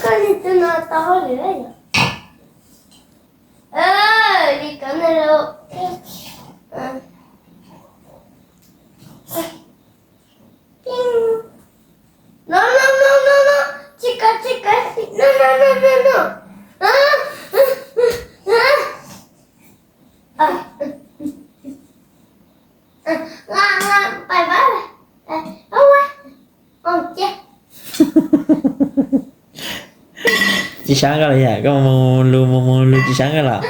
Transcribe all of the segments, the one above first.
Koj li tus no tau hauj lwm yom? Li ko ne los. No, no, no, no, no. Tsis kawm, tsis kawm. No, no, no, no, no. Nqa, nqa, pais pab. Tsis sab koj los yam, koj mus lus mus mus lus tsis sab koj los?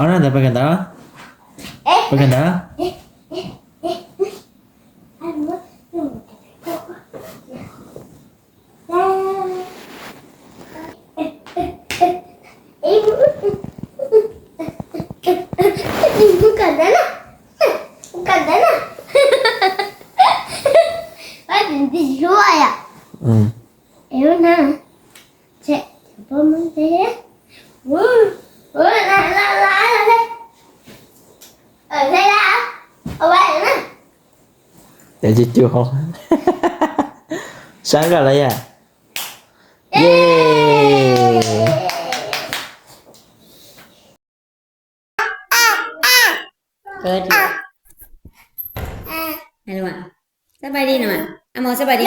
Ob no ntawd pais kawm ntawv, pais kawm ntawv. Cov cua cua hauv. Sab koj los yam. Yay. Hello, sab pais di no. Amos, sab pais di.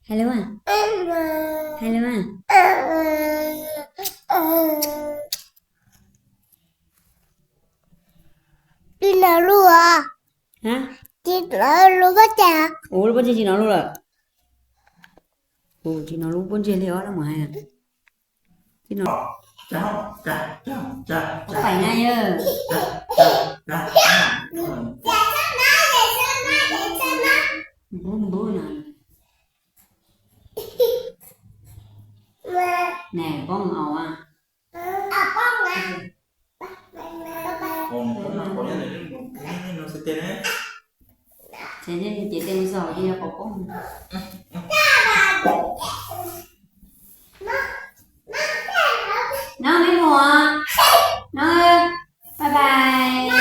Hello, hello. Tsis hnov lub pob ntseg. Ua lub pob ntseg tsis hnov lub lawm. Ua tsis hnov lub pob ntseg li os, mus hais. Tsis hnov. Pais na yawg. Npub npub no. Nws poob au a. Ces tej mus xaus ces yog qhov poob. No me muam, no, bye bye.